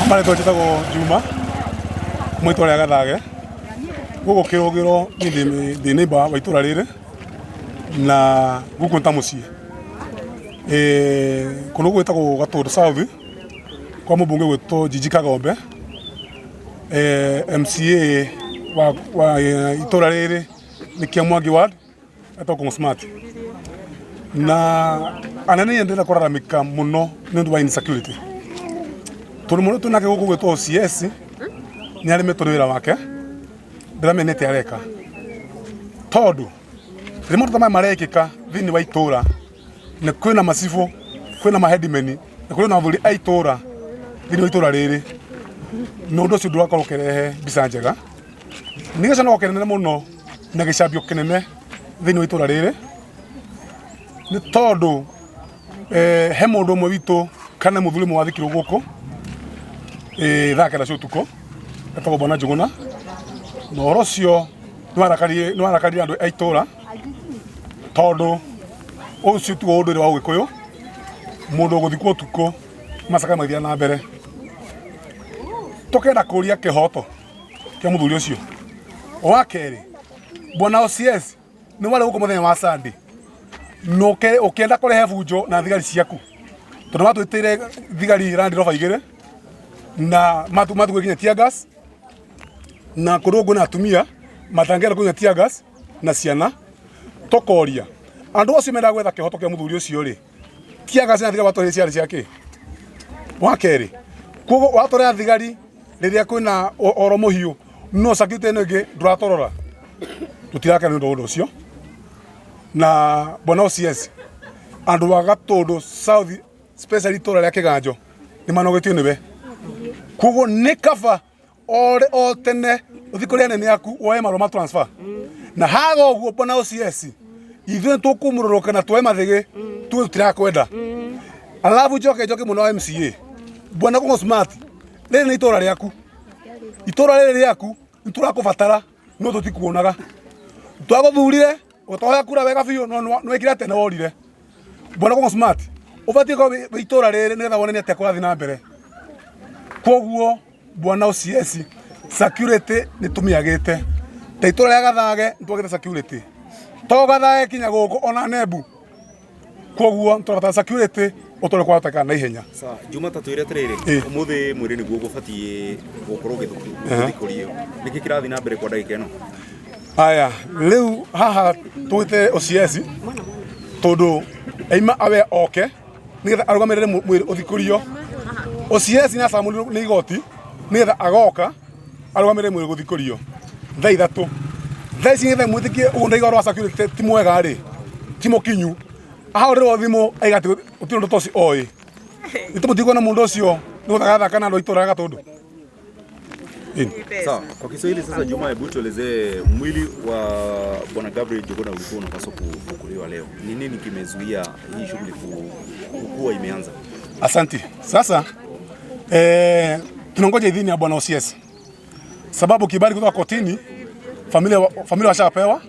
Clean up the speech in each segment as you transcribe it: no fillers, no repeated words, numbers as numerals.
Marĩtwa njĩtagwo Juma kuma itũra rĩa Gathage gũkũ Kĩrũgĩro niĩ ndĩ neighbor wa itũra rĩrĩ na gũkũ nĩ ta mũciĩ. Kũndũ gũkũ gwĩtagwo Gatũndũ South kwa mũmbunge ũgwĩtwo Njinji Kagombe, MCA wa itũra rĩrĩ nĩ Kĩamwangi ward. Etagwo Smart na anene niĩ ndĩrenda kũraramĩka mũno nĩ ũndũ wa insecurity tondũ mũndũ twĩ nake gũkũ gwĩtwo OCS nĩ aremetwo nĩ wĩra wake ndĩramenya nĩ atĩa areka tondũ rĩrĩa maũndũ ta maya marekĩka thĩinĩ wa itũra na kwĩna macibũ kwĩna mahedimeni na kwĩna athuri a itũra thĩinĩ wa itũra rĩrĩ na ũndũ ũcio ndũrakorwo ũkĩrehe mbica njega nĩ gĩconoko kĩnene mũno na gĩcambio kĩnene thĩinĩ wa itũra rĩrĩ nĩ tondũ he mũndũ ũmwe witũ kana mũthuri ũmwe wathikirwo gũkũ thaa kenda cia ũtukũ etagwo Bwana Njũgũna na ũhoro ũcio nĩ warakaririe andũ a itũra tondũ ũcio tiguo ũndũire wa Ũgĩkũyũ mũndũ ũgũthikwo ũtukũ macakaya magĩthiĩ na mbere tũkenda kũria kĩhoto kĩa mũthuri ũcio wa kerĩ bwana OCS nĩ warĩ gũkũ mũthenya wa Sunday na ũkĩenda kũrehe bunjo na thigari ciaku tondũ matwĩtĩire thigari Land Rover igĩrĩ na matugwe nginya tear gas na kũndũ kwĩna atumia matangĩenda kũnyua tear gas na ciana tũkoria andũ acio mendaga gwetha kĩhoto kĩa mũthuri ũcio rĩ tear gas na thigari watũrĩ ciarĩ cia kĩ wa kerĩ koguo watũreha thigari rĩrĩa kwĩna oro mũhiũ no security ĩno ĩngĩ ndũratũrora tũtirakena nĩ ũndũ ũcio na bwana OCS andũ a Gatũndũ South especially itũra rĩa Kĩganjo nĩ manogetio nĩwe koguo nĩ kaba o tene ũthiĩ kũrĩ anene aku woe marũa ma transfer na haga ũguo bwana OCS ithuĩ nĩ tũkũmũrũrũka na tuoe mathĩgĩ tuge tũtirakwenda alafu njoke njoke mũno wa MCA bwana Kũng'ũ Smart rĩrĩ nĩ itũra rĩaku itũra rĩrĩ rĩaku nĩ tũrakũbatara no tũtikuonaga twagũthurire ũtoya kura wega biũ no nĩwekire atĩa nĩ worire bwana Kũng'ũ Smart ũbatiĩ gũkorwo wĩ itũra rĩrĩ nĩgetha wone nĩ atĩa kũrathiĩ na mbere koguo bwana OCS security nĩ tũmĩagĩte ta itũra rĩa Gathage nĩ twagĩte security to Gathage kinya gũkũ ona Nembu koguo tũrabatara security ũtũre kwahoteka na ihenya. Sawa, Juma ta twĩre atĩrĩrĩ, ũmũthĩ mwĩrĩ nĩguo ũgũbatiĩ gũkorwo ũgĩthikũrio. Nĩkĩ kĩrathiĩ na mbere kwa ndagĩka ĩno? Aya, rĩu haha tũgĩte OCS tondũ aima awe oke nĩgetha arũgamĩrĩre mwĩrĩ ũthikũrio. OCS nĩ acamũrirwo nĩ igoti nĩgetha agoka arũgamĩrĩre mwĩrĩ gũthikũrio thaa ithatũ. Thaa ici nĩgetha mwĩtĩkie ũguo ndaiga ũhoro wa security ti mwega rĩ, ti mũkinyu. Ahũrĩrwo thimũ aiga atĩ gũtirĩ ũndũ ta ũcio oĩ. Nĩ tũmũtikuona mũndũ ũcio nĩ gũthakathaka na andũ a itũra rĩa Gatũndũ. Sawa, kwa Kiswahili sasa Juma, hebu tuelezee mwili wa Bwana Gabriel Njuguna ulikuwa unapaswa kufukuliwa leo. Ni nini kimezuia hii shughuli kukua imeanza? Asanti. Sasa tunangoja idhini ya Bwana OCS. Sababu kibali kutoka kotini familia washapewa.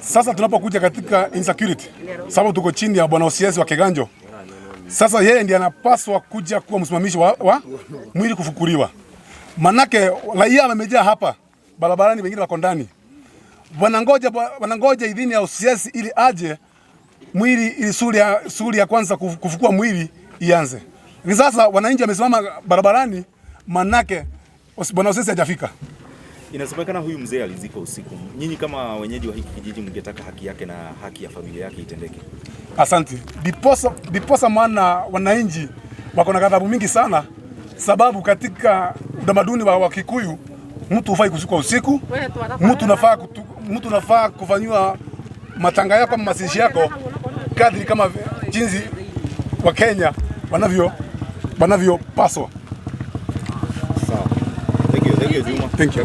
Sasa tunapokuja katika insecurity, sababu tuko chini ya Bwana OCS wa Kiganjo. Sasa yeye ndiye anapaswa kuja kuwa msimamizi wa mwili kufukuliwa. Manake raia wamejaa hapa barabarani, wengine wako ndani. Wanangoja idhini ya OCS ili aje mwili ili shughuli ya kwanza kufukua mwili ianze. Ni sasa wananchi wamesimama barabarani manake bwana OCS hajafika. Inasemekana huyu mzee alizikwa usiku. Nyinyi kama wenyeji wa hiki kijiji mngetaka haki yake na haki ya familia yake itendeke. Asante. Diposa maana wananchi wako na ghadhabu mingi sana sababu katika utamaduni wa Kikuyu mtu hufai kuzikwa usiku, mtu unafaa kufanywa matanga yako ama mazishi yako kadri kama jinsi wa Kenya wanavyopaswa. Sawa. Thank you, Juma. Thank you.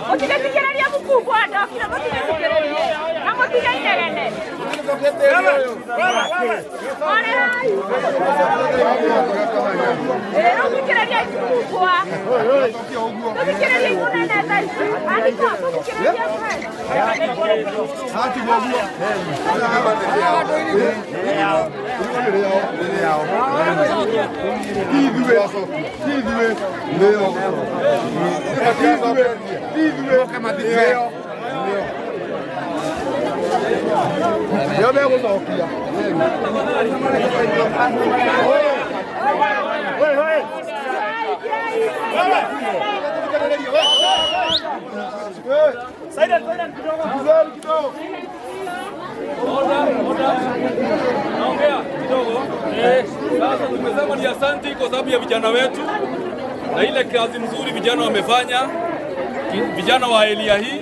Mũtigathikĩrĩrie mũkubwa ndokire mũtigathikĩrĩrie na mũtige inegene. Orehai. Ĩ rĩu thikĩrĩriai mũkubwa. Tũthikĩrĩriei mũnene thaa ici. Andĩka tũthikĩrĩrie Naongea kidogo. Sasa tumesema ni asanti kwa sababu ya vijana wetu na ile kazi mzuri vijana wamefanya, vijana wa elia hii,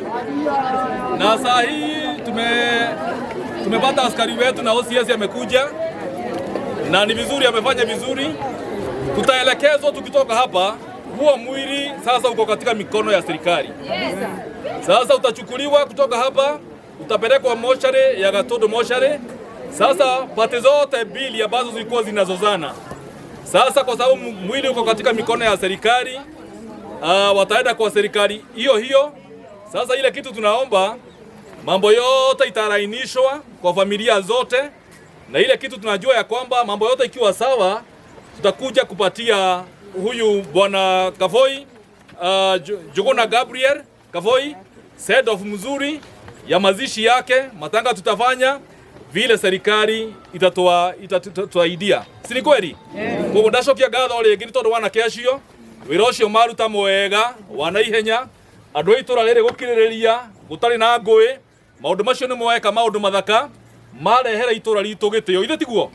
na saa hii tumepata askari wetu na OCS amekuja na ni vizuri, amefanya vizuri. Tutaelekezwa tukitoka hapa, huo mwili sasa uko katika mikono ya serikali. Sasa utachukuliwa kutoka hapa, utapelekwa moshari ya Gatodo moshari. Sasa pande zote mbili ambazo zilikuwa zinazozana, sasa kwa sababu mwili uko katika mikono ya serikali, wataenda kwa serikali hiyo hiyo. Sasa ile kitu tunaomba, mambo yote italainishwa kwa familia zote, na ile kitu tunajua ya kwamba mambo yote ikiwa sawa, tutakuja kupatia huyu bwana Kavoi, Njuguna Gabriel Kavoi send off mzuri ya mazishi yake. Matanga tutafanya vile serikali itatuaidia, si ni kweli? Koguo ndacokia ngatho rĩngĩ nĩ tondũ wanake acio wĩra ũcio maruta mwega wa naihenya, andũ a itũra rĩrĩ gũkirĩrĩria gũtarĩ na ngũĩ, maũndũ macio nĩ mweka maũndũ mathaka marehera itũra ritũ gĩtĩo, ithe tiguo?